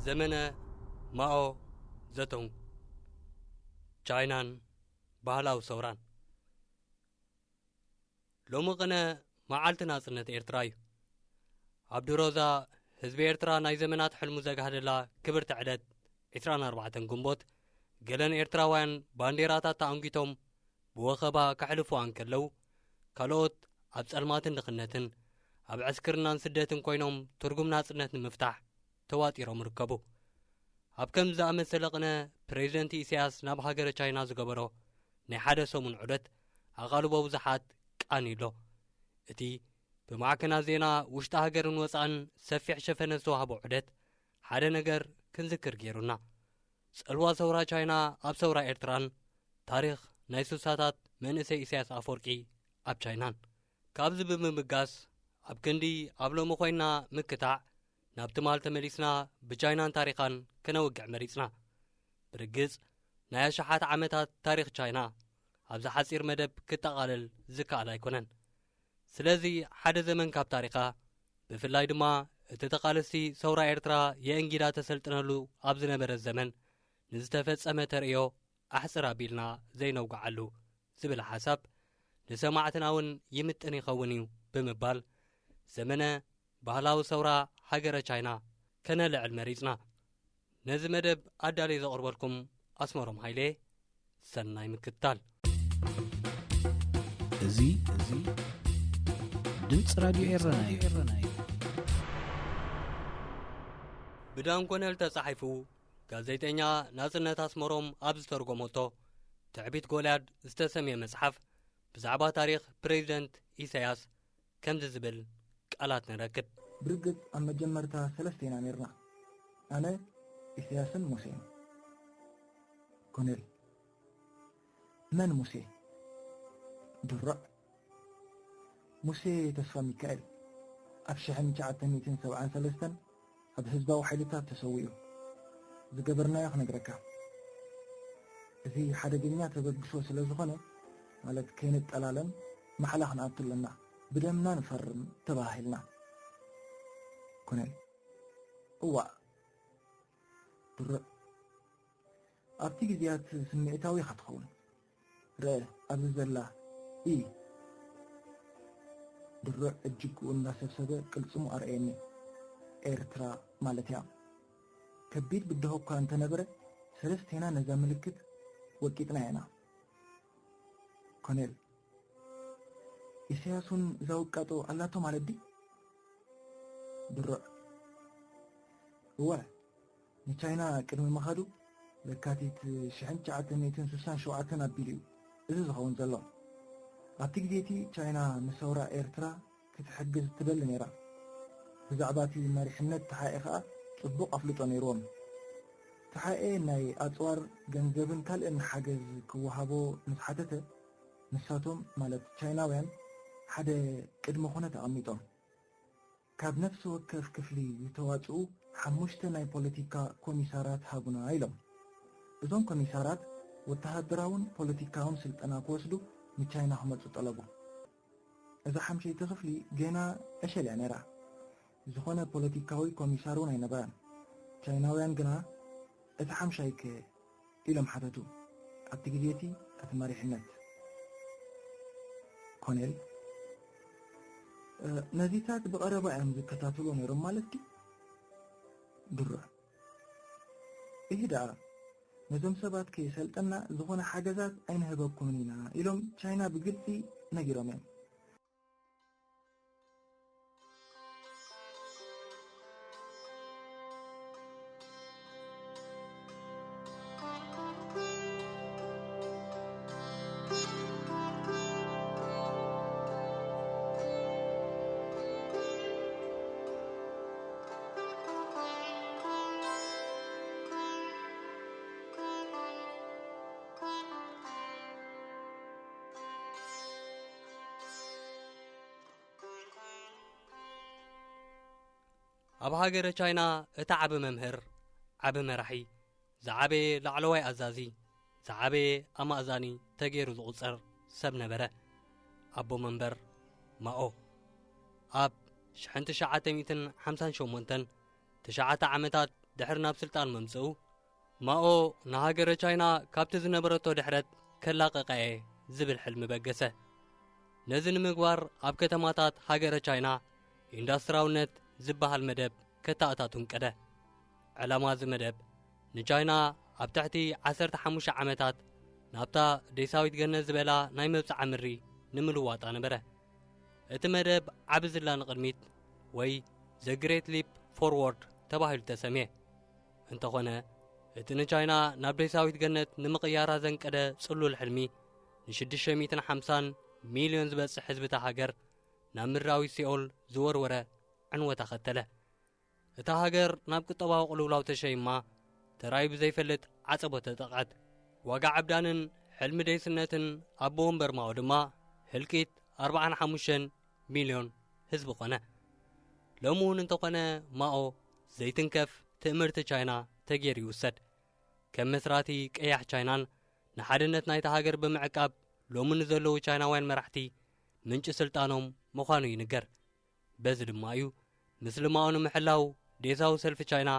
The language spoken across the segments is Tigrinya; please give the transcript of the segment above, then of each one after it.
ዘመነ ማኦ ዘቶንግ፣ ቻይናን ባህላዊ ሰውራን። ሎሚ ቅነ መዓልቲ ናጽነት ኤርትራ እዩ። ኣብ ድሮዛ ህዝቢ ኤርትራ ናይ ዘመናት ሕልሙ ዘጋህደላ ክብርቲ ዕለት ዕስራን ኣርባዕተን ግንቦት፣ ገለን ኤርትራውያን ባንዴራታት ተኣንጊቶም ብወኸባ ከሕልፉዋ እንከለዉ፣ ካልኦት ኣብ ጸልማትን ድኽነትን፣ ኣብ ዕስክርናን ስደትን ኮይኖም ትርጉም ናጽነት ንምፍታሕ ተዋጢሮም ይርከቡ። ኣብ ከም ዝኣመሰለ ቅነ ፕሬዚደንት ኢሳያስ ናብ ሃገረ ቻይና ዝገበሮ ናይ ሓደ ሰሙን ዑደት ኣቓልቦ ብዙሓት ቃንዩ ኣሎ። እቲ ብማዕከናት ዜና ውሽጢ ሃገርን ወጻእን ሰፊሕ ሸፈነ ዝተዋህቦ ዑደት ሓደ ነገር ክንዝክር ገይሩና። ጸልዋ ሰውራ ቻይና ኣብ ሰውራ ኤርትራን ታሪኽ ናይ ሱሳታት መንእሰይ ኢሳያስ ኣፈወርቂ ኣብ ቻይናን። ካብዚ ብምብጋስ ኣብ ክንዲ ኣብ ሎሚ ኮይና ምክታዕ ናብ ትማል ተመሊስና ብቻይናን ታሪኻን ከነውግዕ መሪጽና። ብርግጽ ናይ ኣሽሓት ዓመታት ታሪኽ ቻይና ኣብዚ ሓጺር መደብ ክጠቓለል ዝከኣል ኣይኮነን። ስለዚ ሓደ ዘመን ካብ ታሪኻ፣ ብፍላይ ድማ እቲ ተቓለስቲ ሰውራ ኤርትራ የእንጊዳ ተሰልጥነሉ ኣብ ዝነበረ ዘመን ንዝተፈጸመ ተርእዮ ኣሕጽር ኣቢልና ዘይነውግዓሉ ዝብል ሓሳብ ንሰማዕትና እውን ይምጥን ይኸውን እዩ ብምባል ዘመነ ባህላዊ ሰውራ ሃገረ ቻይና ከነልዕል መሪጽና። ነዚ መደብ ኣዳልየ ዘቕርበልኩም ኣስመሮም ሃይሌ፣ ሰናይ ምክትታል። እዚ፣ እዚ ድምፂ ራድዮ ኤረና እዩ። ብዳንጎነል ተጻሒፉ ጋዜጠኛ ናጽነት ኣስመሮም ኣብ ዝተርጎመቶ ትዕቢት ጎልያድ ዝተሰምየ መጽሓፍ ብዛዕባ ታሪኽ ፕሬዚደንት ኢሳያስ ከምዚ ዝብል ቃላት ንረክብ። ብርግጽ ኣብ መጀመርታ ሰለስተ ኢና ነይርና። ኣነ፣ ኢሳያስን ሙሴን። ኮነል፣ መን ሙሴ? ድሩዕ፣ ሙሴ ተስፋ ሚካኤል ኣብ ሽሕን ትሽዓተ ሚእትን ሰብዓን ሰለስተን ኣብ ህዝባዊ ሓይልታት ተሰዊኡ። ዝገበርናዮ ክነግረካ። እዚ ሓደገኛ ተበግሶ ስለ ዝኾነ፣ ማለት ከይንጠላለን ማሕላ ክንኣቱ ኣለና። ብደምና ንፈርም ተባሂልና። ኮነል፣ እዋእ፣ ድሩዕ፣ ኣብቲ ግዜያት ስምዒታዊ ኢኻ ትኸውን። ርአ፣ ኣብዚ ዘላ ኢ። ድሩዕ እጅግኡ እንዳሰብሰበ ቅልጽሙ ኣርኣየኒ። ኤርትራ ማለት እያ። ከቢድ ብድሆ እኳ እንተነበረ፣ ሰለስቴና ነዛ ምልክት ወቂጥናያ ኢና። ኮኔል፣ ኢሳያስ እውን እዛ ውቃጦ ኣላቶ ማለት ድዩ? ድሩዕ፣ እወ፣ ንቻይና ቅድሚ ምኻዱ ለካቲት ሽሕን ትሽዓተ ሚእትን ስሳን ሸውዓተን ኣቢሉ እዩ እዚ ዝኸውን ዘሎ። ኣብቲ ግዜ እቲ ቻይና ንሰውራ ኤርትራ ክትሕግዝ ትደሊ ነይራ። ብዛዕባ እቲ መሪሕነት ተሓኤ ከኣ ጽቡቕ ኣፍልጦ ነይርዎም። ተሓኤ ናይ ኣጽዋር፣ ገንዘብን ካልእን ሓገዝ ክወሃቦ ምስ ሓተተ፣ ንሳቶም፣ ማለት ቻይናውያን፣ ሓደ ቅድመ ኩነት ኣቐሚጦም። ካብ ነፍሲ ወከፍ ክፍሊ ዝተዋጽኡ ሓሙሽተ ናይ ፖለቲካ ኮሚሳራት ሃቡና ኢሎም። እዞም ኮሚሳራት ወተሃደራውን ፖለቲካውን ስልጠና ክወስዱ ንቻይና ክመጹ ጠለቡ። እዛ ሓምሸይቲ ክፍሊ ገና ዕሸል እያ ነይራ። ዝኾነ ፖለቲካዊ ኮሚሳር እውን ኣይነበራን። ቻይናውያን ግና፣ "እቲ ሓምሻይከ?" ኢሎም ሓተቱ። ኣብቲ ግዜ እቲ፣ እቲ መሪሕነት ኮኔል፣ "እ፣ ነዚታት ብቐረባ እዮም ዝከታተሉ ነይሮም ማለት ድዩ?" ድሩዕ፣ "እሂ ደኣ፣ ነዞም ሰባት ከየሰልጠና ዝኾነ ሓገዛት ኣይንህበኩምን ኢና" ኢሎም ቻይና ብግልጺ ነጊሮም እዮም። ኣብ ሃገረ ቻይና እቲ ዓቢ መምህር፣ ዓቢ መራሒ፣ ዝዓበየ ላዕለዋይ ኣዛዚ፣ ዝዓበየ ኣማእዛኒ ተገይሩ ዝቑጸር ሰብ ነበረ። ኣቦ መንበር ማኦ። ኣብ ሽሕን ትሽዓተ ሚእትን ሓምሳን ሸሞንተን፣ ትሽዓተ ዓመታት ድሕሪ ናብ ስልጣን ምምጽኡ፣ ማኦ ንሃገረ ቻይና ካብቲ ዝነበረቶ ድሕረት ከላቕቓ እየ ዝብል ሕልሚ በገሰ። ነዚ ንምግባር ኣብ ከተማታት ሃገረ ቻይና ኢንዳስትራውነት ዝበሃል መደብ ከተኣታቱ እንቀደ። ዕላማ እዚ መደብ ንቻይና ኣብ ትሕቲ ዓሰርተ ሓሙሽተ ዓመታት ናብታ ዴሳዊት ገነት ዝበላ ናይ መብጽዓ ምድሪ ንምልዋጣ ነበረ። እቲ መደብ ዓቢ ዝላ ንቕድሚት ወይ The Great Leap Forward ተባሂሉ ተሰምየ። እንተኾነ፣ እቲ ንቻይና ናብ ዴሳዊት ገነት ንምቕያራ ዘንቀደ ጽሉል ሕልሚ፣ ን650 ሚልዮን ዝበጽሕ ህዝቢ እታ ሃገር ናብ ምድራዊ ሲኦል ዝወርወረ ዕንወት ኣኸተለ። እታ ሃገር ናብ ቁጠባዊ ቅልውላው ተሸይማ፣ ተራእዩ ብዘይፈልጥ ዓጸቦ ተጠቕዐት። ዋጋ ዕብዳንን ሕልሚ ዴስነትን ኣቦ ወንበር ማኦ ድማ ህልቂት ኣርባዓን ሓሙሽተን ሚልዮን ህዝቢ ኾነ። ሎሚ እውን እንተኾነ ማኦ ዘይትንከፍ ትእምርቲ ቻይና ተገይሩ ይውሰድ። ከም መስራቲ ቀያሕ ቻይናን ንሓድነት ናይታ ሃገር ብምዕቃብ ሎሚ ንዘለዉ ቻይናውያን መራሕቲ ምንጪ ስልጣኖም ምዃኑ ይንገር። በዚ ድማ እዩ ምስልማኡ ንምሕላው ዴሳዊ ሰልፊ ቻይና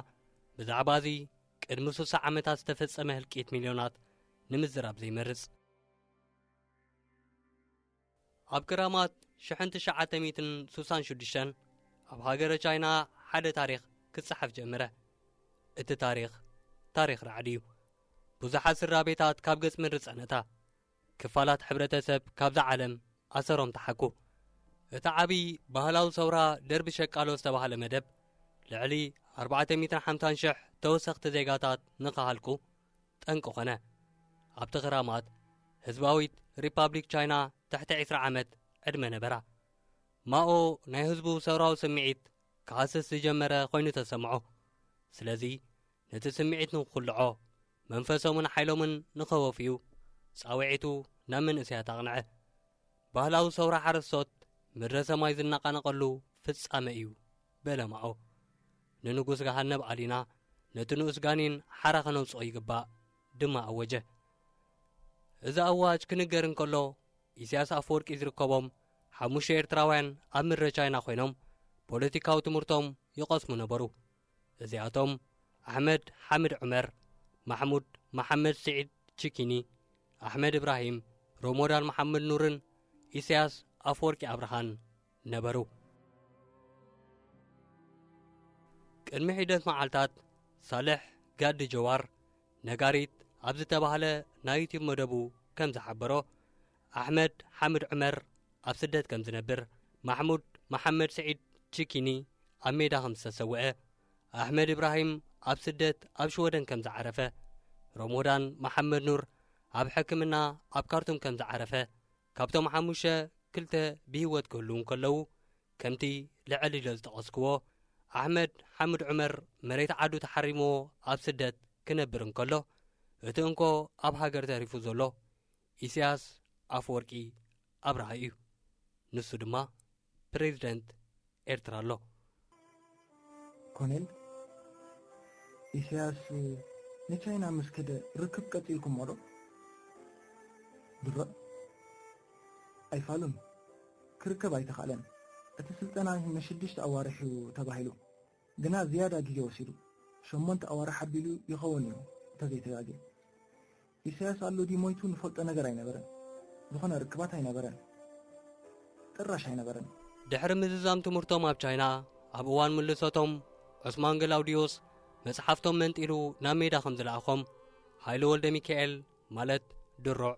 ብዛዕባ እዚ ቅድሚ ስሳ ዓመታት ዝተፈጸመ ህልቂት ሚልዮናት ንምዝራብ ዘይመርጽ። ኣብ ክራማት ሽሕን ትሽዓተ ሚእትን ስሳን ሽዱሽተን ኣብ ሃገረ ቻይና ሓደ ታሪኽ ክጸሓፍ ጀመረ። እቲ ታሪኽ፣ ታሪኽ ራዕዲ እዩ። ብዙሓት ስድራ ቤታት ካብ ገጽ ምድሪ ጸነታ። ክፋላት ሕብረተሰብ ካብዛ ዓለም ኣሰሮም ተሓኩ። እቲ ዓቢ ባህላዊ ሰውራ ደርቢ ሸቃሎ ዝተባህለ መደብ ልዕሊ ኣርባዕተ ሚእትን ሓምሳን ሽሕ ተወሰኽቲ ዜጋታት ንኽሃልቁ ጠንቂ ኾነ። ኣብቲ ክራማት ህዝባዊት ሪፓብሊክ ቻይና ትሕቲ ዕስራ ዓመት ዕድመ ነበራ። ማኦ ናይ ህዝቡ ሰውራዊ ስምዒት ክሃስስ ዝጀመረ ኮይኑ ተሰምዖ። ስለዚ ነቲ ስምዒት ንኽኹልዖ፣ መንፈሶምን ሓይሎምን ንኸወፍዩ ጻውዒቱ ናብ መንእሰያት ኣቕንዐ። ባህላዊ ሰውራ ሓረስቶት ምድረ ሰማይ ዝነቓነቐሉ ፍጻመ እዩ በለ ማኦ። ንንጉስ ገሃነብ ኣሊና ነቲ ንኡስ ጋኔን ሓራ ከነውጽኦ ይግባእ ድማ ኣወጀ። እዚ ኣዋጅ ክንገር እንከሎ፣ ኢሳያስ ኣፈወርቂ ዝርከቦም ሓሙሽተ ኤርትራውያን ኣብ ምድረ ቻይና ኮይኖም ፖለቲካዊ ትምህርቶም ይቐስሙ ነበሩ። እዚኣቶም ኣሕመድ ሓምድ ዑመር፣ ማሕሙድ መሓመድ ስዒድ ቺኪኒ፣ ኣሕመድ እብራሂም፣ ሮሞዳን መሓመድ ኑርን ኢሳያስ ኣፈወርቂ ኣብርሃን ነበሩ። ቅድሚ ሒደት መዓልታት ሳልሕ ጋዲ ጀዋር ነጋሪት ኣብ ዝተባህለ ናይ ዩቲዩብ መደቡ ከም ዝሓበሮ፣ ኣሕመድ ሓምድ ዑመር ኣብ ስደት ከም ዝነብር፣ ማሕሙድ መሓመድ ስዒድ ቺኪኒ ኣብ ሜዳ ከም ዝተሰውአ፣ ኣሕመድ ኢብራሂም ኣብ ስደት ኣብ ሽወደን ከም ዝዓረፈ፣ ሮሞዳን መሓመድ ኑር ኣብ ሕክምና ኣብ ካርቱም ከም ዝዓረፈ፣ ካብቶም ሓሙሽተ ክልተ ብህይወት ክህልዉ እንከለዉ፣ ከምቲ ልዕል ኢለ ዝጠቐስክዎ፣ ኣሕመድ ሓምድ ዑመር መሬት ዓዱ ተሓሪምዎ ኣብ ስደት ክነብር እንከሎ፣ እቲ እንኮ ኣብ ሃገር ተሪፉ ዘሎ ኢሳያስ ኣፈወርቂ ኣብርሃ እዩ። ንሱ ድማ ፕሬዚደንት ኤርትራ ኣሎ። ኮኔል፣ ኢሳያስ ንቻይና ምስ ከደ ርክብ ቀጺልኩሞ ዶ? ድሮ ኣይፋሉን። ክርከብ ኣይተኻእለን። እቲ ስልጠና ንሽዱሽተ ኣዋርሕ እዩ ተባሂሉ። ግና ዝያዳ ግዜ ወሲዱ። ሸሞንተ ኣዋርሕ ኣቢሉ ይኸውን እዩ እንተዘይተጋግየ። ኢሳያስ ኣሎ ድዩ ሞይቱ ንፈልጦ ነገር ኣይነበረን። ዝኾነ ርክባት ኣይነበረን። ጥራሽ ኣይነበረን። ድሕሪ ምዝዛም ትምህርቶም ኣብ ቻይና፣ ኣብ እዋን ምልሰቶም፣ ዑስማን ገላውዲዮስ መጽሓፍቶም መንጢሉ ናብ ሜዳ ከም ዝለኣኾም፣ ሃይለ ወልደ ሚካኤል፣ ማለት ድሩዕ፣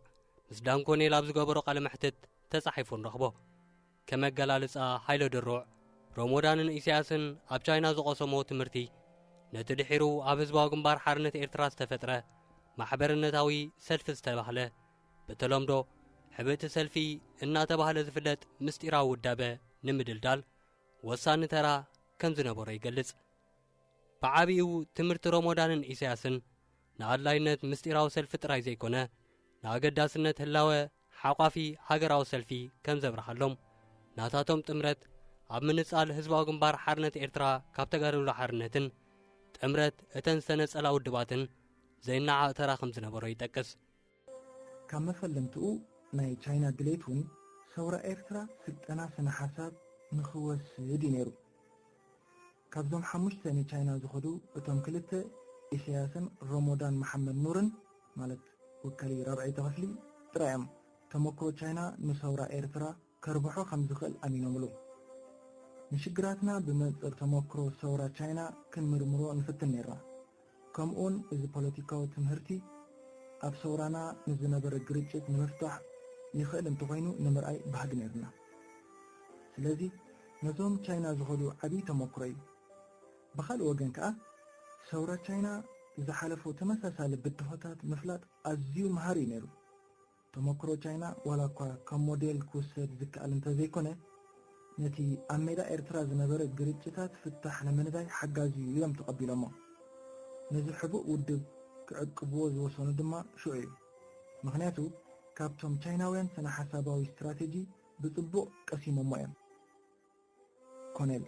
ምስ ዳንኮኔል ኣብ ዝገበሮ ቃለ መሕትት ተጻሒፉ ንረኽቦ። ከም ኣገላልጻ ሃይለ ድሩዕ፣ ሮሞዳንን ኢሳያስን ኣብ ቻይና ዝቐሰሞ ትምህርቲ፣ ነቲ ድሒሩ ኣብ ህዝባዊ ግንባር ሓርነት ኤርትራ ዝተፈጥረ ማሕበርነታዊ ሰልፊ ዝተባህለ፣ ብተለምዶ ሕብእቲ ሰልፊ እናተባህለ ዝፍለጥ ምስጢራዊ ውዳበ ንምድልዳል ወሳኒ ተራ ከም ዝነበሮ ይገልጽ። ብዓቢኡ ትምህርቲ ሮሞዳንን ኢሳያስን ንኣድላይነት ምስጢራዊ ሰልፊ ጥራይ ዘይኮነ፣ ንኣገዳስነት ህላወ ሓቋፊ ሃገራዊ ሰልፊ ከም ዘብርሃሎም፣ ናታቶም ጥምረት ኣብ ምንጻል ህዝባዊ ግንባር ሓርነት ኤርትራ ካብ ተጋድሎ ሓርነትን ጥምረት እተን ዝተነጸላ ውድባትን ዘይነዓቕ ተራ ከም ዝነበሮ ይጠቅስ። ካብ መፈለምትኡ ናይ ቻይና ድሌት እውን ሰውራ ኤርትራ ስልጠና ስነ ሓሳብ ንኽወስድ እዩ ነይሩ። ካብዞም ሓሙሽተ ንቻይና ዝኸዱ እቶም ክልተ ኢሳያስን ሮሞዳን መሓመድ ኑርን፣ ማለት ወከሊ ራብዐይቲ ክፍሊ፣ ጥራይ እዮም ተመክሮ ቻይና ንሰውራ ኤርትራ ከርብሖ ከም ዝኽእል ኣሚኖምሉ። ንሽግራትና ብመንጽር ተመክሮ ሰውራ ቻይና ክንምርምሮ ንፍትን ነይርና። ከምኡውን እዚ ፖለቲካዊ ትምህርቲ ኣብ ሰውራና ንዝነበረ ግርጭት ንምፍታሕ ይኽእል እንተኾይኑ ንምርኣይ ባህጊ ነይሩና። ስለዚ ነዞም ቻይና ዝኸዱ ዓብዪ ተመክሮ እዩ። ብኻልእ ወገን ከኣ ሰውራ ቻይና ዝሓለፎ ተመሳሳሊ ብድሆታት ምፍላጥ ኣዝዩ መሃሪ እዩ ነይሩ። ተመክሮ ቻይና ዋላ እኳ ከም ሞዴል ክውሰድ ዝከኣል እንተዘይኮነ፣ ነቲ ኣብ ሜዳ ኤርትራ ዝነበረ ግርጭታት ፍታሕ ንምንዳይ ሓጋዚ እዩ ኢሎም ተቐቢሎሞ። ነዚ ሕቡእ ውድብ ክዕቅብዎ ዝወሰኑ ድማ ሽዑ እዩ። ምኽንያቱ ካብቶም ቻይናውያን ስነ ሓሳባዊ ስትራቴጂ ብጽቡቕ ቀሲሞሞ እዮም። ኮኔል፣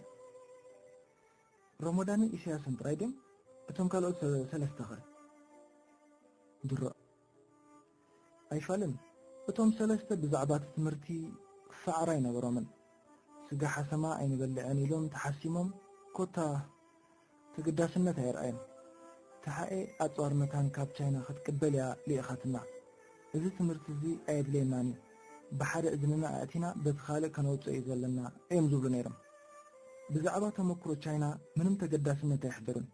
ሮሞዳንን ኢሳያስን ጥራይ ድዮም? እቶም ካልኦት ሰ-፣ ሰለስተ ኸ? ድሮ ኣይፋልን። እቶም ሰለስተ ብዛዕባ እቲ ትምህርቲ ፋዕራ ኣይነበሮምን። ስጋ ሓሰማ ኣይንበልዕን ኢሎም ተሓሲሞም፣ ኮታ ተገዳስነት ኣየርኣየን። ተሓኤ ኣጽዋር መታን ካብ ቻይና ክትቅበል እያ ልኢኻትና። እዚ ትምህርቲ እዚ ኣየድልየናን እዩ። ብሓደ እዝንና ኣእቲና በቲ ካልእ ከነውጽኦ እዩ ዘለና እዮም ዝብሉ ነይሮም። ብዛዕባ ተመክሮ ቻይና ምንም ተገዳስነት ኣየሕደሩን።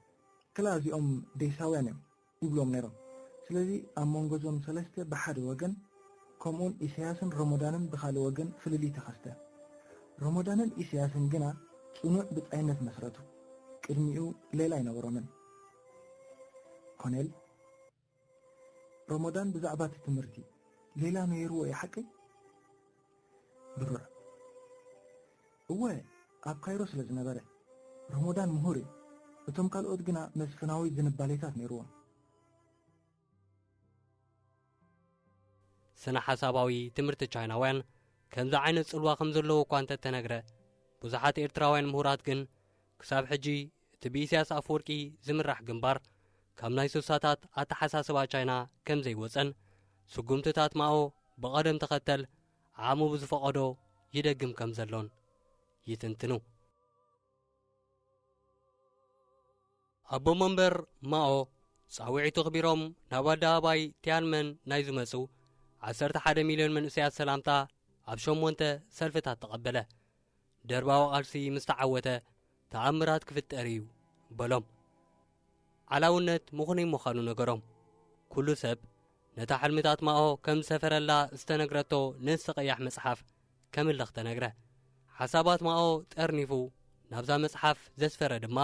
ክላ እዚኦም ዴሳውያን እዮም ይብሎም ነይሮም። ስለዚ ኣብ መንጎ እዞም ሰለስተ ብሓደ ወገን፣ ከምኡውን ኢሳያስን ሮሞዳንን ብኻልእ ወገን ፍልልይ ተኸስተ። ሮሞዳንን ኢሳያስን ግና ጽኑዕ ብጻይነት መስረቱ። ቅድሚኡ ሌላ ኣይነበሮምን። ኮኔል፣ ሮሞዳን ብዛዕባ እቲ ትምህርቲ ሌላ ነይርዎ እዩ ሓቀይ? ብሩዕ፣ እወ፣ ኣብ ካይሮ ስለ ዝነበረ። ሮሞዳን ምሁር እዩ። እቶም ካልኦት ግና መስፍናዊ ዝንባሌታት ነይርዎም። ስነ ሓሳባዊ ትምህርቲ ቻይናውያን ከምዚ ዓይነት ጽልዋ ከም ዘለዎ እኳ እንተተነግረ፣ ብዙሓት ኤርትራውያን ምሁራት ግን ክሳብ ሕጂ እቲ ብኢሳያስ ኣፈወርቂ ዝምራሕ ግንባር ካብ ናይ ሱሳታት ኣተሓሳስባ ቻይና ከም ዘይወጸን፣ ስጉምትታት ማኦ ብቐደም ተኸተል ዓቕሙ ብዝፈቐዶ ይደግም ከም ዘሎን ይትንትኑ። ኣቦ መንበር ማኦ ጻውዒቱ ኣኽቢሮም ናብ ኣደባባይ ቲያንመን ናይ ዝመጹ ዓሰርተ ሓደ ሚልዮን መንእሰያት ሰላምታ ኣብ ሸሞንተ ሰልፍታት ተቐበለ። ደርባዊ ቃልሲ ምስ ተዓወተ ተኣምራት ክፍጠር እዩ በሎም። ዓላውነት ምኹነይ ምዃኑ ነገሮም። ኩሉ ሰብ ነታ ሕልምታት ማኦ ከም ዝሰፈረላ ዝተነግረቶ ንእስቲ ቀያሕ መጽሓፍ ከምልኽ ተነግረ። ሓሳባት ማኦ ጠርኒፉ ናብዛ መጽሓፍ ዘስፈረ ድማ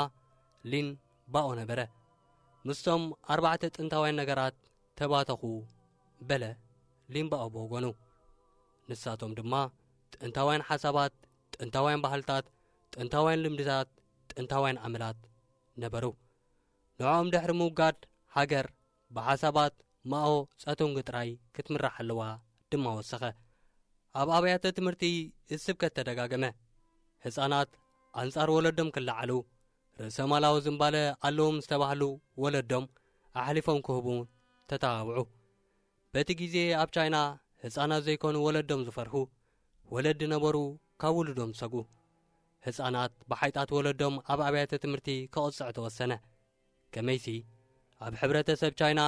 ሊን ባኦ ነበረ። ምስቶም ኣርባዕተ ጥንታውያን ነገራት ተባተኹ በለ ሊን ባኦ ብወገኑ። ንሳቶም ድማ ጥንታውያን ሓሳባት፣ ጥንታውያን ባህልታት፣ ጥንታውያን ልምድታት፣ ጥንታውያን ኣመላት ነበሩ። ንዕኦም ድሕሪ ምውጋድ ሃገር ብሓሳባት ማኦ ጸቶንግ ጥራይ ክትምራሕ ኣለዋ ድማ ወሰኸ። ኣብ ኣብያተ ትምህርቲ እዚ ስብከት ተደጋገመ። ህጻናት ኣንጻር ወለዶም ክለዓሉ፣ ርእሰ ማላዊ ዝንባለ ኣለዎም ዝተባህሉ ወለዶም ኣሕሊፎም ክህቡ ተተባብዑ። በቲ ግዜ ኣብ ቻይና ህጻናት ዘይኮኑ ወለዶም ዝፈርሁ ወለዲ ነበሩ፣ ካብ ውሉዶም ዝሰጉ። ህጻናት ብሓይጣት ወለዶም ኣብ ኣብያተ ትምህርቲ ክቕጽዑ ተወሰነ። ከመይሲ ኣብ ሕብረተሰብ ቻይና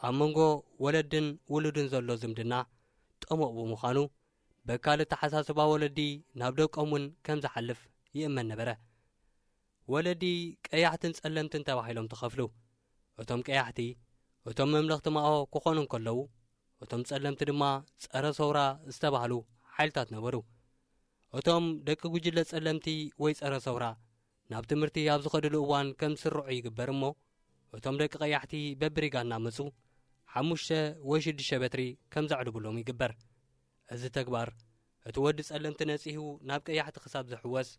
ኣብ መንጎ ወለድን ውሉድን ዘሎ ዝምድና ጥሙቕ ብምዃኑ በካል ኣተሓሳስባ ወለዲ ናብ ደቆም እውን ከም ዝሓልፍ ይእመን ነበረ። ወለዲ ቀያሕትን ጸለምትን ተባሂሎም ተኸፍሉ። እቶም ቀያሕቲ እቶም መምለኽቲ ማኦ ክኾኑ እንከለዉ፣ እቶም ጸለምቲ ድማ ጸረ ሰውራ ዝተባህሉ ሓይልታት ነበሩ። እቶም ደቂ ጉጅለ ጸለምቲ ወይ ጸረ ሰውራ ናብ ትምህርቲ ኣብ ዝኸድሉ እዋን ከም ዝስርዑ ይግበር እሞ፣ እቶም ደቂ ቀያሕቲ በብሪጋ እናመጹ ሓሙሽተ ወይ ሽዱሽተ በትሪ ከም ዘዕልቡሎም ይግበር። እዚ ተግባር እቲ ወዲ ጸለምቲ ነጺሁ ናብ ቀያሕቲ ክሳብ ዝሕወስ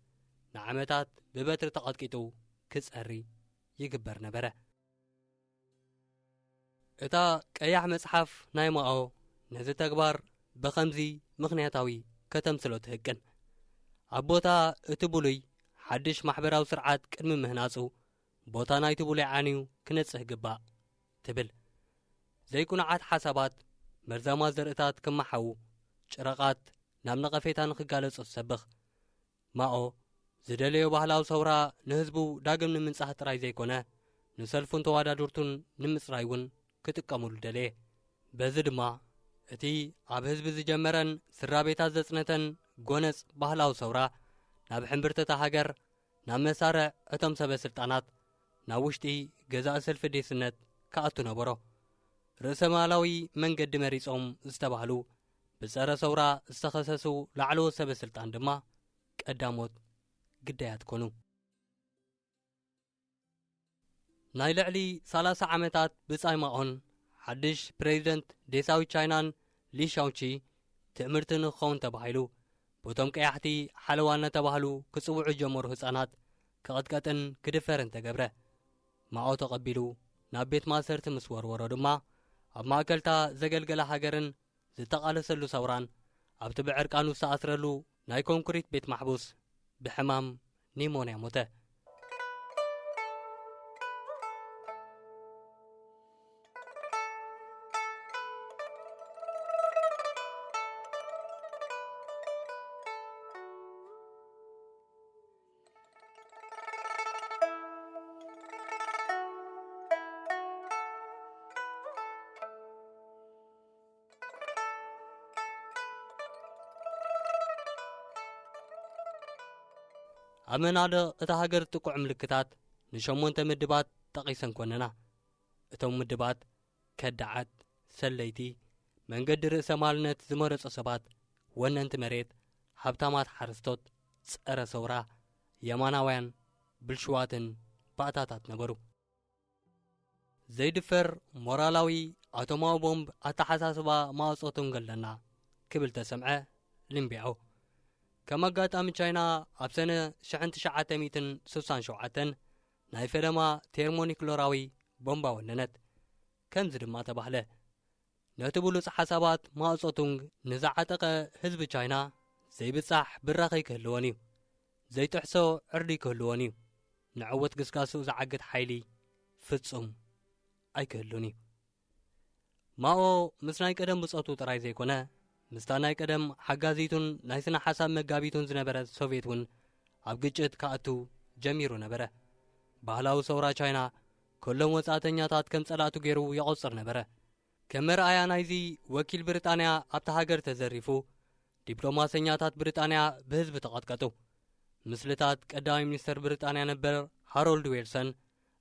ንዓመታት ብበትሪ ተቐጥቂጡ ክጸሪ ይግበር ነበረ። እታ ቀያሕ መጽሓፍ ናይ ማኦ ነዚ ተግባር ብኸምዚ ምኽንያታዊ ከተምስሎ ትህቅን። ኣብ ቦታ እቲ ብሉይ ሓድሽ ማሕበራዊ ስርዓት ቅድሚ ምህናጹ፣ ቦታ ናይቲ ብሉይ ዓንዩ ክነጽህ ግባእ ትብል። ዘይቅኑዓት ሓሳባት፣ መርዛማት ዘርእታት ክመሓዉ፣ ጭረቓት ናብ ነቐፌታ ንኽጋለጹ ትሰብኽ። ማኦ ዝደለዮ ባህላዊ ሰውራ ንህዝቡ ዳግም ንምንጻህ ጥራይ ዘይኮነ፣ ንሰልፉን ተወዳደርቱን ንምጽራይ እውን ክጥቀመሉ ደለየ። በዚ ድማ፣ እቲ ኣብ ህዝቢ ዝጀመረን ስድራ ቤታት ዘጽነተን ጎነጽ ባህላዊ ሰውራ፣ ናብ ሕምብርተታ ሃገር፣ ናብ መሳርዕ እቶም ሰበ ስልጣናት፣ ናብ ውሽጢ ገዛኢ ሰልፊ ዴስነት ክኣቱ ነበሮ። ርእሰ ማላዊ መንገዲ መሪጾም ዝተባህሉ፣ ብጸረ ሰውራ ዝተኸሰሱ ላዕለዎት ሰበ ስልጣን ድማ ቀዳሞት ግዳያት ኮኑ። ናይ ልዕሊ ሰላሳ ዓመታት ብጻይ ማኦን ሓድሽ ፕሬዚደንት ዴሳዊ ቻይናን ሊ ሻውቺ ትእምርቲ ንክኸውን ተባሂሉ፣ በቶም ቀያሕቲ ሓለዋ እናተባህሉ ክጽውዑ ጀመሩ ህጻናት ክቕጥቀጥን ክድፈርን ተገብረ። ማኦ ተቐቢሉ ናብ ቤት ማእሰርቲ ምስ ወርወሮ ድማ፣ ኣብ ማእከልታ ዘገልገለ ሃገርን ዝተቓለሰሉ ሰውራን ኣብቲ ብዕርቃኑ ዝተኣስረሉ ናይ ኮንክሪት ቤት ማሕቡስ ብሕማም ኒሞንያ ሞተ። ኣብ መናድቕ እታ ሃገር ጥቁዕ ምልክታት ንሸሞንተ ምድባት ጠቒሰን ኮነና። እቶም ምድባት ከዳዓት፣ ሰለይቲ፣ መንገዲ ርእሰ ማልነት ዝመረጹ ሰባት፣ ወነንቲ መሬት፣ ሃብታማት ሓረስቶት፣ ጸረ ሰውራ፣ የማናውያን፣ ብልሽዋትን ባእታታት ነበሩ። ዘይድፈር ሞራላዊ ኣቶማዊ ቦምብ ኣተሓሳስባ ማኦ ጸቱንግ ኣለና ክብል ተሰምዐ ሊምቢያኦ። ከም ኣጋጣሚ ቻይና ኣብ ሰነ ሽሕን ትሽዓተ ሚእትን ስሳን ሸውዓተን ናይ ፈለማ ቴርሞኒክሎራዊ ቦምባ ወነነት። ከምዚ ድማ ተባህለ። ነቲ ብሉጽ ሓሳባት ማኦ ጸቱንግ ንዝዓጠቐ ህዝቢ ቻይና ዘይብጻሕ ብራኸ ኣይክህልዎን እዩ። ዘይጥሕሶ ዕርዲ ኣይክህልዎን እዩ። ንዕወት ግስጋስኡ ዝዓግት ሓይሊ ፍጹም ኣይክህሉን እዩ። ማኦ ምስ ናይ ቀደም ብጾቱ ጥራይ ዘይኮነ፣ ምስታ ናይ ቀደም ሓጋዚቱን ናይ ስነ ሓሳብ መጋቢቱን ዝነበረት ሶቭየት እውን ኣብ ግጭት ክኣቱ ጀሚሩ ነበረ። ባህላዊ ሰውራ ቻይና ከሎም ወጻእተኛታት ከም ጸላእቱ ገይሩ ይቖጽር ነበረ። ከም መርኣያ ናይዚ፣ ወኪል ብሪጣንያ ኣብታ ሃገር ተዘሪፉ፣ ዲፕሎማሰኛታት ብሪጣንያ ብህዝቢ ተቐጥቀጡ። ምስልታት ቀዳማይ ሚኒስተር ብሪጣንያ ነበር ሃሮልድ ዊልሰን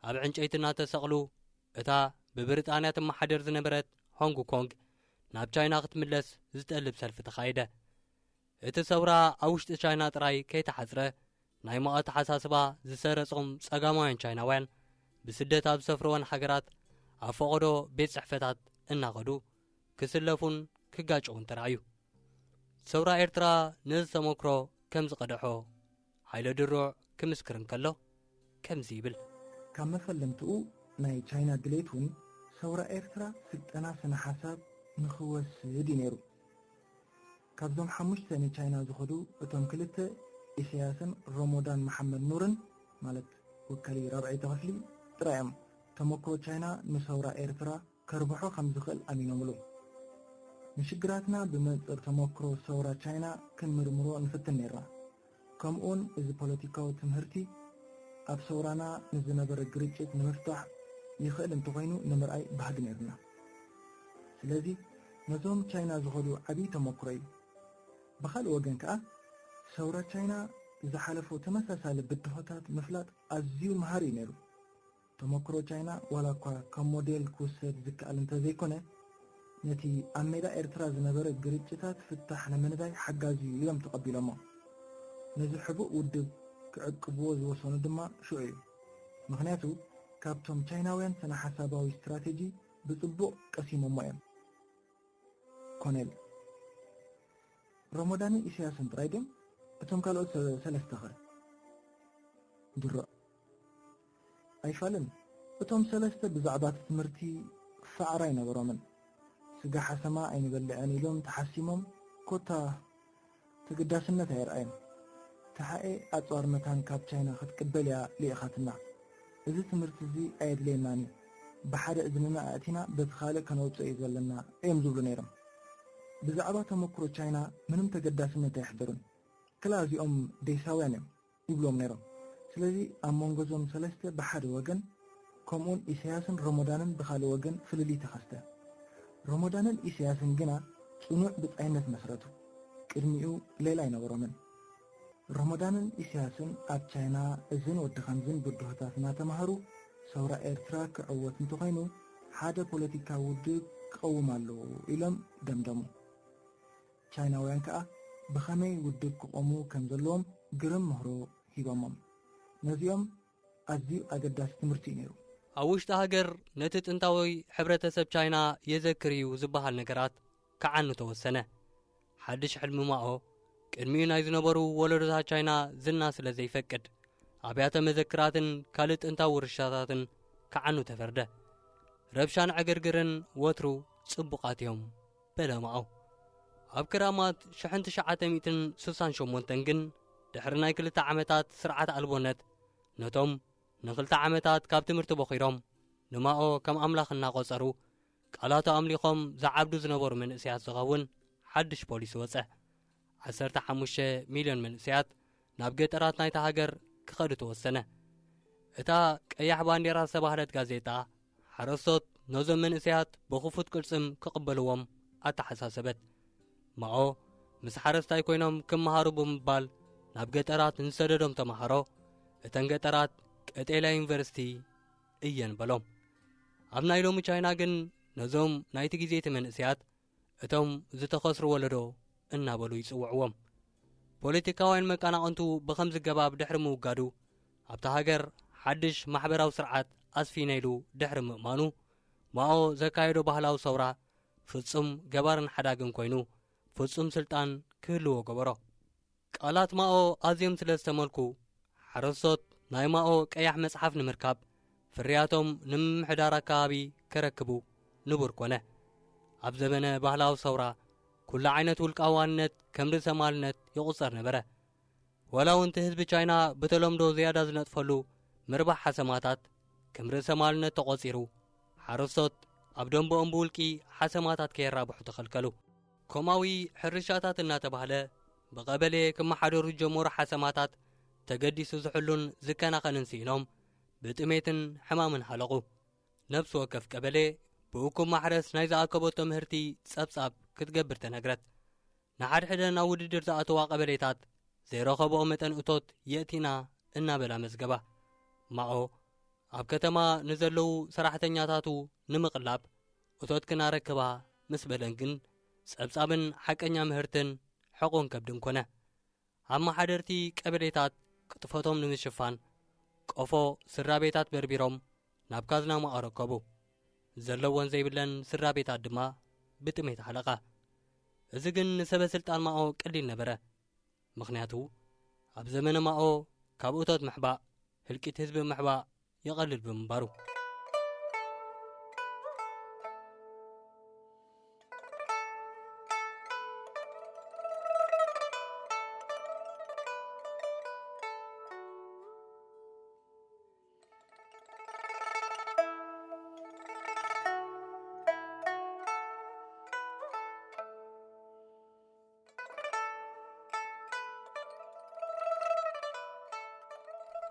ኣብ ዕንጨይቲ እናተሰቕሉ፣ እታ ብብሪጣንያ ትመሓደር ዝነበረት ሆንግ ኮንግ ናብ ቻይና ክትምለስ ዝጠልብ ሰልፊ ተኻየደ። እቲ ሰውራ ኣብ ውሽጢ ቻይና ጥራይ ከይተሓጽረ፣ ናይ ማኦ ኣተሓሳስባ ዝሰረጾም ጸጋማውያን ቻይናውያን ብስደት ኣብ ዝሰፍርወን ሃገራት ኣብ ፈቐዶ ቤት ጽሕፈታት እናኸዱ ክስለፉን ክጋጨውን ተራእዩ። ሰውራ ኤርትራ ነዚ ተመክሮ ከም ዝቐደሖ ሃይለ ድሩዕ ክምስክር እንከሎ ከምዚ ይብል። ካብ መፈለምትኡ ናይ ቻይና ድሌት እውን ሰውራ ኤርትራ ስልጠና ስነ ሓሳብ ንኽወስድ እዩ ነይሩ። ካብዞም ሓሙሽተ ንቻይና ዝኸዱ እቶም ክልተ ኢሳያስን ሮሞዳን መሓመድ ኑርን ማለት ወካሊ ራብዐይቲ ክፍሊ ጥራይ እዮም ተመክሮ ቻይና ንሰውራ ኤርትራ ከርብሖ ከም ዝኽእል ኣሚኖምሉ። ንሽግራትና ብመንጽር ተመክሮ ሰውራ ቻይና ክንምርምሮ ንፍትን ነይርና። ከምኡውን እዚ ፖለቲካዊ ትምህርቲ ኣብ ሰውራና ንዝነበረ ግርጭት ንምፍታሕ ይኽእል እንተኾይኑ ንምርኣይ ባህጊ ነይሩና። ስለዚ ነዞም ቻይና ዝኸዱ ዓብዪ ተመክሮ እዩ። ብኻልእ ወገን ከኣ ሰውራ ቻይና ዝሓለፎ ተመሳሳሊ ብድሆታት ምፍላጥ ኣዝዩ መሃሪ እዩ ነይሩ። ተመክሮ ቻይና ዋላ እኳ ከም ሞዴል ክውሰድ ዝከኣል እንተዘይኮነ፣ ነቲ ኣብ ሜዳ ኤርትራ ዝነበረ ግርጭታት ፍታሕ ንምንዳይ ሓጋዚ እዩ ኢሎም ተቐቢሎሞ። ነዚ ሕቡእ ውድብ ክዕቅብዎ ዝወሰኑ ድማ ሽዑ እዩ። ምኽንያቱ ካብቶም ቻይናውያን ስነ ሓሳባዊ ስትራቴጂ ብጽቡቕ ቀሲሞሞ እዮም። ኮኔል፣ ረሞዳንን ኢሳያስን ጥራይ ድዮም? እቶም ካልኦት ሰ-፣ ሰለስተ ኸ? ድሮ ኣይፋልን። እቶም ሰለስተ ብዛዕባ እቲ ትምህርቲ ፋዕራ ኣይነበሮምን። ስጋ ሓሰማ ኣይንበልዕን ኢሎም ተሓሲሞም፣ ኮታ ተገዳስነት ኣየርኣየን። ተሓኤ ኣጽዋር መታን ካብ ቻይና ክትቅበል እያ ልኢኻትና። እዚ ትምህርቲ እዚ ኣየድልየናን እዩ። ብሓደ እዝንና ኣእቲና በቲ ካልእ ከነውጽኦ እዩ ዘለና እዮም ዝብሉ ነይሮም። ብዛዕባ ተመክሮ ቻይና ምንም ተገዳስነት ኣየሕደሩን። ክላ እዚኦም ዴሳውያን እዮም። ይብሎም ነይሮም። ስለዚ ኣብ መንጎ እዞም ሰለስተ ብሓደ ወገን፣ ከምኡውን ኢሳያስን ረመዳንን ብኻልእ ወገን ፍልልይ ተኸስተ። ረመዳንን ኢሳያስን ግና ጽኑዕ ብጻይነት መስረቱ። ቅድሚኡ ሌላ ኣይነበሮምን። ረመዳንን ኢሳያስን ኣብ ቻይና እዝን ወዲ ኸምዝን ብድሆታት እናተማህሩ፣ ሰውራ ኤርትራ ክዕወት እንተኾይኑ ሓደ ፖለቲካዊ ውድብ ክቐውም ኣለዎ ኢሎም ደምደሙ። ቻይናውያን ከኣ ብኸመይ ውድብ ክቖሙ ከም ዘለዎም ግርም ምህሮ ሂቦሞም። ነዚኦም ኣዝዩ ኣገዳሲ ትምህርቲ እዩ ነይሩ። ኣብ ውሽጢ ሃገር ነቲ ጥንታዊ ሕብረተሰብ ቻይና የዘክር እዩ ዝበሃል ነገራት ክዓኑ ተወሰነ። ሓድሽ ሕልሚ ማኦ ቅድሚኡ ናይ ዝነበሩ ወለዶታት ቻይና ዝና ስለ ዘይፈቅድ፣ ኣብያተ መዘክራትን ካልእ ጥንታዊ ውርሻታትን ክዓኑ ተፈርደ። ረብሻን ዕግርግርን ወትሩ ጽቡቓት እዮም፣ በለ ማኦ። ኣብ ክራማት ሽሕን ትሽዓተ ሚእትን ስሳን ሸሞንተን ግን፣ ድሕሪ ናይ ክልተ ዓመታት ስርዓት ኣልቦነት፣ ነቶም ንኽልተ ዓመታት ካብ ትምህርቲ ቦኺሮም፣ ንማኦ ከም ኣምላኽ እናቖጸሩ፣ ቃላቱ ኣምሊኾም ዝዓብዱ ዝነበሩ መንእሰያት ዝኸውን ሓድሽ ፖሊሲ ወጸ። ዓሰርተ ሓሙሽተ ሚልዮን መንእሰያት ናብ ገጠራት ናይታ ሃገር ክኸዱ ተወሰነ። እታ ቀያሕ ባንዴራ ዝተባህለት ጋዜጣ፣ ሓረስቶት ነዞም መንእሰያት ብኽፉት ቅልጽም ክቕበልዎም ኣተሓሳሰበት። ማኦ፣ ምስ ሓረስታይ ኮይኖም ክመሃሩ ብምባል ናብ ገጠራት ንዝሰደዶም ተመሃሮ፣ እተን ገጠራት ቀጤላ ዩኒቨርሲቲ እየን በሎም። ኣብ ናይ ሎሚ ቻይና ግን ነዞም ናይቲ ግዜ እቲ መንእሰያት እቶም ዝተኸስሩ ወለዶ እናበሉ ይጽውዕዎም። ፖለቲካውያን መቀናቕንቱ ብኸምዚ ገባብ ድሕሪ ምውጋዱ፣ ኣብታ ሃገር ሓድሽ ማሕበራዊ ስርዓት ኣስፊነ ኢሉ ድሕሪ ምእማኑ፣ ማኦ ዘካየዶ ባህላዊ ሰውራ ፍጹም ገባርን ሓዳግን ኮይኑ፣ ፍጹም ስልጣን ክህልዎ ገበሮ። ቃላት ማኦ ኣዝዮም ስለ ዝተመልኩ፣ ሓረስቶት ናይ ማኦ ቀያሕ መጽሓፍ ንምርካብ፣ ፍርያቶም ንምምሕዳር ኣከባቢ ከረክቡ ንቡር ኮነ። ኣብ ዘበነ ባህላዊ ሰውራ፣ ኩሉ ዓይነት ውልቃዊ ዋንነት ከም ርእሰ ማልነት ይቑጸር ነበረ። ዋላ እውን እቲ ህዝቢ ቻይና ብተለምዶ ዝያዳ ዝነጥፈሉ ምርባሕ ሓሰማታት ከም ርእሰ ማልነት ተቖጺሩ፣ ሓረስቶት ኣብ ደንበኦም ብውልቂ ሓሰማታት ከየራብሑ ተኸልከሉ። ኮማዊ ሕርሻታት እናተባህለ ብቐበሌ ክመሓደሩ ዝጀመሩ ሓሰማታት ተገዲሱ ዝሕሉን ዝከናኸንን ስኢኖም ብጥሜትን ሕማምን ሃለቑ። ነፍሲ ወከፍ ቀበሌ ብእኩብ ማሕረስ ናይ ዝኣከበቶ ምህርቲ ጸብጻብ ክትገብር ተነግረት። ንሓድሕደን ኣብ ውድድር ዝኣተዋ ቀበሌታት ዘይረኸብኦ መጠን እቶት የእቲና እናበላ መዝገባ። ማኦ ኣብ ከተማ ንዘለዉ ሰራሕተኛታቱ ንምቕላብ እቶት ክናረክባ ምስ በለን ግን ጸብጻብን ሓቀኛ ምህርትን ሕቑን ከብድን ኮነ። ኣመሓደርቲ ቀበሌታት ቅጥፈቶም ንምሽፋን ቆፎ ስድራ ቤታት በርቢሮም ናብ ካዝና ማኦ ረከቡ። ዘለወን ዘይብለን ስድራ ቤታት ድማ ብጥሜት ሃለቓ። እዚ ግን ንሰበ ስልጣን ማኦ ቀሊል ነበረ። ምኽንያቱ ኣብ ዘመነ ማኦ ካብ እቶት ምሕባእ ህልቂት ህዝቢ ምሕባእ ይቐልል ብምንባሩ።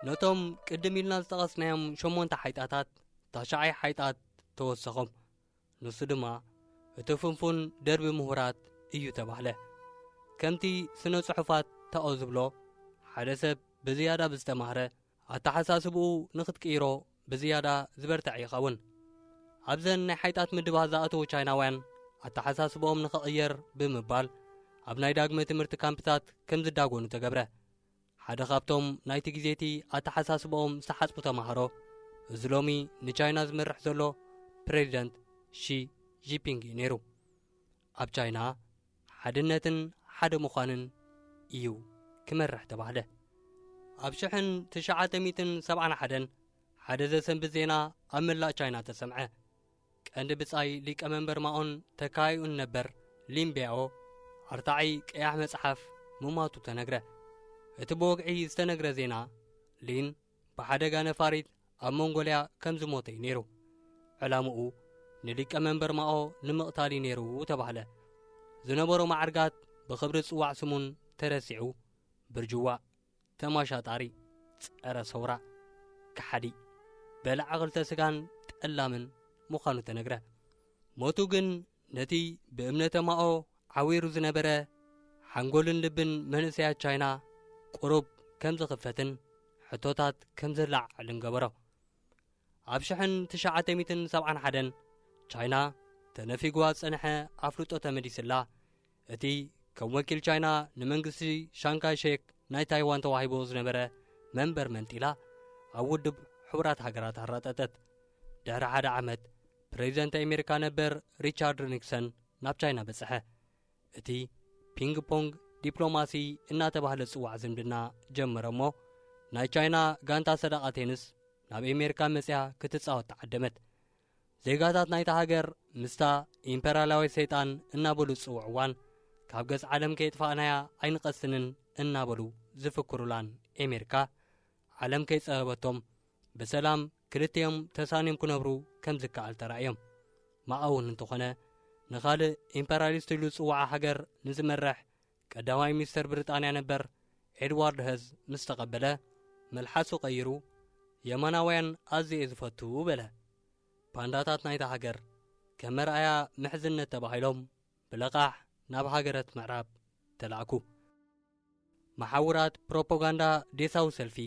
ነቶም ቅድም ኢልና ዝጠቐስናዮም ሸሞንተ ሓይጣታት፣ ታሽዓይ ሓይጣት ተወሰኾም። ንሱ ድማ እቲ ፍንፉን ደርቢ ምሁራት እዩ ተባህለ። ከምቲ ስነ ጽሑፋት ታኦ ዝብሎ፣ ሓደ ሰብ ብዝያዳ ብዝተማህረ፣ ኣተሓሳስብኡ ንኽትቅይሮ ብዝያዳ ዝበርትዐ ይኸውን። ኣብዘን ናይ ሓይጣት ምድባት ዝኣተዉ ቻይናውያን፣ ኣተሓሳስብኦም ንኽቕየር ብምባል፣ ኣብ ናይ ዳግመ ትምህርቲ ካምፕታት ከም ዝዳጎኑ ተገብረ። ሓደ ካብቶም ናይቲ ግዜቲ ኣተሓሳስብኦም ዝተሓጽቡ ተማሃሮ፣ እዚ ሎሚ ንቻይና ዝመርሕ ዘሎ ፕሬዚደንት ሺ ጂፒንግ እዩ ነይሩ። ኣብ ቻይና ሓድነትን ሓደ ምዃንን እዩ ክመርሕ ተባህለ። ኣብ ሽሕን ትሽዓተ ሚእትን ሰብዓን ሓደን ሓደ ዘሰንብድ ዜና ኣብ መላእ ቻይና ተሰምዐ። ቀንዲ ብጻይ ሊቀመንበር ማኦን ተካይኡን ነበር ሊን ቢያኦ ኣርታዒ ቀያሕ መጽሓፍ ምሟቱ ተነግረ። እቲ ብወግዒ ዝተነግረ ዜና፣ ሊን ብሓደጋ ነፋሪት ኣብ ሞንጎልያ ከም ዝሞተ እዩ ነይሩ። ዕላምኡ ንሊቀመንበር ማኦ ንምቕታል እዩ ነይሩ ተባህለ። ዝነበሮ ማዕርጋት ብኽብሪ ዝጽዋዕ ስሙን ተረሲዑ፣ ብርጅዋ ተማሻጣሪ፣ ጸረ ሰውራ፣ ከሓዲ፣ በላዓ ክልተ ስጋን ጠላምን ምዃኑ ተነግረ። ሞቱ ግን ነቲ ብእምነተ ማኦ ዓዊሩ ዝነበረ ሓንጎልን ልብን መንእሰያት ቻይና ቁሩብ ከም ዝኽፈትን ሕቶታት ከም ዝለዓዕልን ገበሮ። ኣብ ሽሕን ትሽዓተ ሚእትን ሰብዓን ሓደን ቻይና ተነፊግዋ ዝጸንሐ ኣፍልጦ ተመሊስላ፣ እቲ ከም ወኪል ቻይና ንመንግስቲ ሻንካይ ሼክ ናይ ታይዋን ተዋሂቦ ዝነበረ መንበር መንጢላ ኣብ ውድብ ሕቡራት ሃገራት ኣራጠጠት። ድሕሪ ሓደ ዓመት ፕሬዚደንት ኣሜሪካ ነበር ሪቻርድ ኒክሰን ናብ ቻይና በጽሐ። እቲ ፒንግ ፖንግ ዲፕሎማሲ እናተባህለ ዝጽዋዕ ዝምድና ጀመረ እሞ ናይ ቻይና ጋንታ ሰደቓ ቴንስ ናብ ኣሜሪካ መጽያ ክትጻወት ተዓደመት። ዜጋታት ናይታ ሃገር ምስታ ኢምፔርያላዊ ሰይጣን እናበሉ ዝጽውዕዋን ካብ ገጽ ዓለም ከየጥፋእናያ ኣይንቐስንን እናበሉ ዝፍክሩላን ኣሜሪካ ዓለም ከይጸበበቶም ብሰላም ክልቲኦም ተሳንዮም ክነብሩ ከም ዝከኣል ተራእዮም። ማኦ እውን እንተኾነ ንኻልእ ኢምፔርያሊስት ኢሉ ዝጽውዓ ሃገር ንዝመርሕ ቀዳማይ ሚኒስተር ብሪጣንያ ነበር ኤድዋርድ ሀዝ ምስ ተቐበለ፣ መልሓሱ ቀይሩ፣ የማናውያን ኣዝየ እየ ዝፈቱ በለ። ፓንዳታት ናይታ ሃገር ከም መርኣያ ምሕዝነት ተባሂሎም ብለቓሕ ናብ ሃገረት ምዕራብ ተላእኩ። መሓውራት ፕሮፓጋንዳ ዴሳዊ ሰልፊ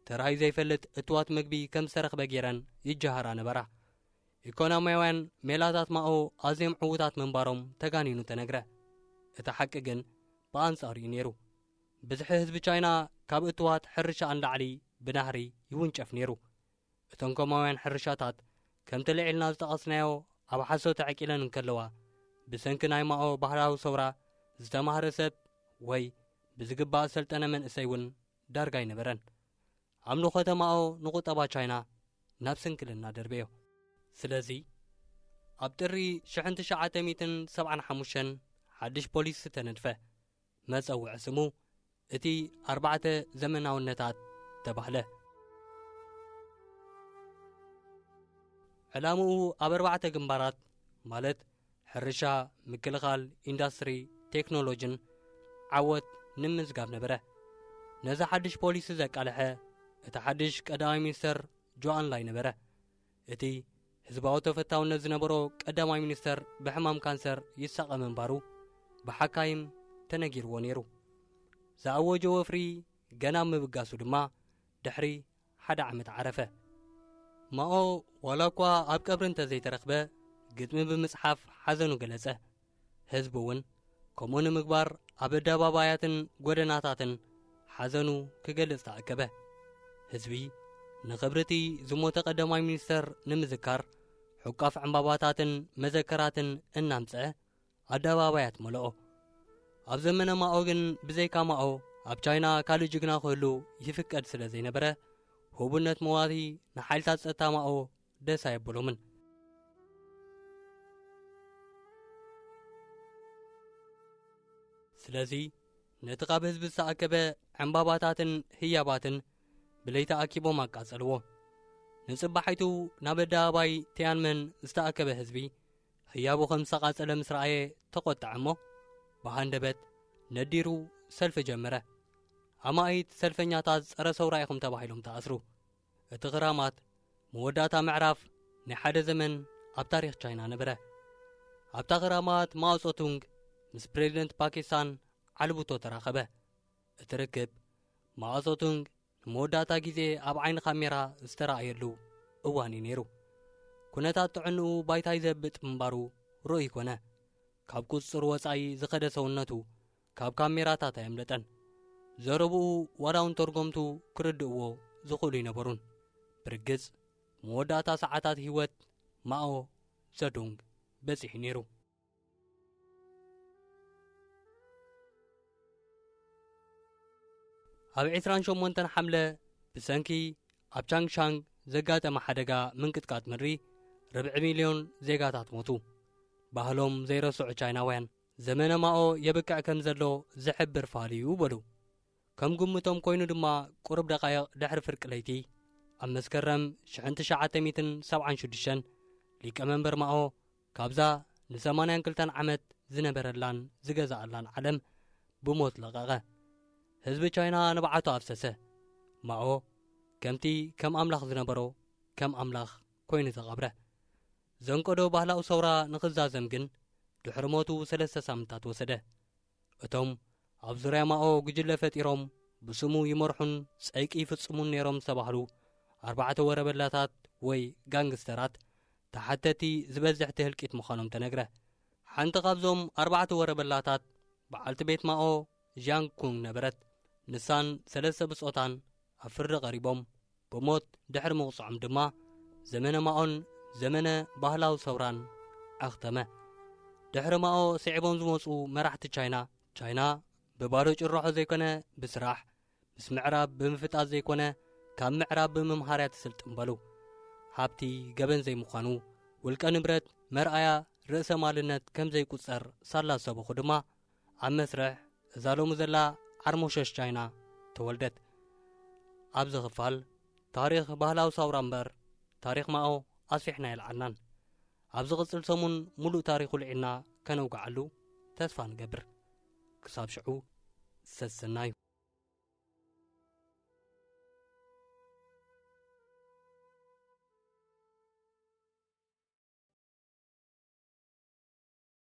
ተራእዩ ዘይፈልጥ እትዋት መግቢ ከም ዝተረኽበ ገይረን ይጀሃራ ነበራ። ኢኮኖሚያውያን ሜላታት ማኦ ኣዝዮም ዕዉታት ምንባሮም ተጋኒኑ ተነግረ። እቲ ሓቂ ግን ብኣንጻሩ እዩ ነይሩ። ብዝሒ ህዝቢ ቻይና ካብ እትዋት ሕርሻ ንላዕሊ ብናህሪ ይውንጨፍ ነይሩ። እቶም ኮማውያን ሕርሻታት ከምቲ ልዒልና ዝጠቐስናዮ ኣብ ሓሶት ተዕቂለን እንከለዋ፣ ብሰንኪ ናይ ማኦ ባህላዊ ሰውራ ዝተማህረ ሰብ ወይ ብዝግባእ ዝሰልጠነ መንእሰይ እውን ዳርጋ ኣይነበረን። ኣምልኾተ ማኦ ንቁጠባ ቻይና ናብ ስንክልና ደርበዮ። ስለዚ ኣብ ጥሪ ሽሕን ትሽዓተ ሚእትን ሰብዓን ሓሙሽተን ሓድሽ ፖሊሲ ተነድፈ። መጸውዒ ስሙ እቲ ኣርባዕተ ዘመናውነታት ተባህለ። ዕላምኡ ኣብ ኣርባዕተ ግንባራት ማለት ሕርሻ፣ ምክልኻል፣ ኢንዳስትሪ፣ ቴክኖሎጂን ዓወት ንምምዝጋብ ነበረ። ነዚ ሓድሽ ፖሊሲ ዘቃልሐ እቲ ሓድሽ ቀዳማይ ሚኒስተር ጆኣን ላይ ነበረ። እቲ ህዝባዊ ተፈታውነት ዝነበሮ ቀዳማይ ሚኒስተር ብሕማም ካንሰር ይሳቐ ምንባሩ ብሓካይም ተነጊርዎ ነይሩ። ዝኣወጆ ወፍሪ ገና ምብጋሱ ድማ ድሕሪ ሓደ ዓመት ዓረፈ። ማኦ ዋላ እኳ ኣብ ቀብሪ እንተዘይተረኽበ፣ ግጥሚ ብምጽሓፍ ሓዘኑ ገለጸ። ህዝቢ እውን ከምኡ ንምግባር ኣብ ኣደባባያትን ጎደናታትን ሓዘኑ ክገልጽ ተኣከበ። ህዝቢ ንኽብሪ እቲ ዝሞተ ቀዳማይ ሚኒስተር ንምዝካር ሑቃፍ ዕምባባታትን መዘከራትን እናምጽአ ኣደባባያት መለኦ። ኣብ ዘመነ ማኦ ግን ብዘይካ ማኦ ኣብ ቻይና ካልእ ጅግና ክህሉ ይፍቀድ ስለ ዘይነበረ፣ ህቡነት መዋቲ ንሓይልታት ጸጥታ ማኦ ደስ ኣየብሎምን። ስለዚ ነቲ ካብ ህዝቢ ዝተኣከበ ዕምባባታትን ህያባትን ብለይቲ ኣኪቦም ኣቃጸልዎ። ንጽባሒቱ ናብ ኣደባባይ ቲያንመን ዝተኣከበ ህዝቢ ህያቡ ከም ዝተቓጸለ ምስ ረኣየ ተቖጥዐ እሞ ብሃንደበት ነዲሩ ሰልፊ ጀመረ። ኣማኢት ሰልፈኛታት ጸረ ሰውራ ኢኹም ተባሂሎም ተኣስሩ። እቲ ክራማት መወዳእታ ምዕራፍ ናይ ሓደ ዘመን ኣብ ታሪኽ ቻይና ነበረ። ኣብታ ክራማት ማኦ ጾቱንግ ምስ ፕሬዚደንት ፓኪስታን ዓልቡቶ ተራኸበ። እቲ ርክብ ማኦ ጾቱንግ ንመወዳእታ ግዜ ኣብ ዓይኒ ካሜራ ዝተራእየሉ እዋን እዩ ነይሩ። ኩነታት ጥዕንኡ ባይታይ ዘብጥ ምንባሩ ርኡይ ኮነ። ካብ ቁጽጽር ወጻኢ ዝኸደ ሰውነቱ ካብ ካሜራታት ኣየምለጠን። ዘረብኡ ዋላ እውን ተርጎምቱ ክርድእዎ ዝኽእሉ ኣይነበሩን። ብርግጽ መወዳእታ ሰዓታት ህይወት ማኦ ዘዱንግ በጺሑ ነይሩ። ኣብ ዕስራን ሸሞንተን ሓምለ ብሰንኪ ኣብ ቻንግሻንግ ዘጋጠመ ሓደጋ ምንቅጥቃጥ ምድሪ ርብዒ ሚልዮን ዜጋታት ሞቱ። ባህሎም ዘይረስዑ ቻይናውያን ዘመነ ማኦ የብቅዕ ከም ዘሎ ዝሕብር ፋል እዩ በሉ። ከም ግምቶም ኮይኑ ድማ ቁሩብ ደቃይቕ ድሕሪ ፍርቂ ለይቲ ኣብ መስከረም ሽሕን ትሽዓተ ሚእትን ሰብዓን ሽዱሽተን ሊቀ መንበር ማኦ ካብዛ ንሰማንያን ክልተን ዓመት ዝነበረላን ዝገዝኣላን ዓለም ብሞት ለቐቐ። ህዝቢ ቻይና ንብዓቱ ኣፍሰሰ። ማኦ ከምቲ ከም ኣምላኽ ዝነበሮ ከም ኣምላኽ ኮይኑ ተቐብረ። ዘንቀዶ ባህላዊ ሰውራ ንኽዛዘም ግን ድሕሪ ሞቱ ሰለስተ ሳምንታት ወሰደ። እቶም ኣብ ዙርያ ማኦ ጉጅለ ፈጢሮም ብስሙ ይመርሑን ጸይቂ ይፍጽሙን ነይሮም ዝተባህሉ ኣርባዕተ ወረበላታት ወይ ጋንግስተራት ተሓተቲ ዝበዝሕ እቲ ህልቂት ምዃኖም ተነግረ። ሓንቲ ካብዞም ኣርባዕተ ወረበላታት በዓልቲ ቤት ማኦ ዣንግ ኩንግ ነበረት። ንሳን ሰለስተ ብጾታን ኣብ ፍርዲ ቀሪቦም ብሞት ድሕሪ ምቕጽዖም ድማ ዘመነ ማኦን ዘመነ ባህላዊ ሰውራን ኣኽተመ። ድሕሪ ማኦ ስዒቦም ዝመጹ መራሕቲ ቻይና፣ ቻይና ብባዶ ጭርሖ ዘይኮነ ብስራሕ፣ ምስ ምዕራብ ብምፍጣጥ ዘይኮነ ካብ ምዕራብ ብምምሃር እያ ትስልጥን በሉ። ሃብቲ ገበን ዘይምዃኑ፣ ውልቀ ንብረት መርኣያ ርእሰ ማልነት ከም ዘይቁጸር ሳላ ዝሰበኹ ድማ ኣብ መስርሕ እዛ ሎሚ ዘላ ዓርሞሸሽ ቻይና ተወልደት። ኣብዚ ክፋል ታሪኽ ባህላዊ ሳውራ እምበር ታሪኽ ማኦ ኣስፊሕና የልዓልናን። ኣብ ዝቕጽል ሰሙን ሙሉእ ታሪኹ ልዒልና ከነውግዓሉ ተስፋ ንገብር። ክሳብ ሽዑ ሰሰናዩ።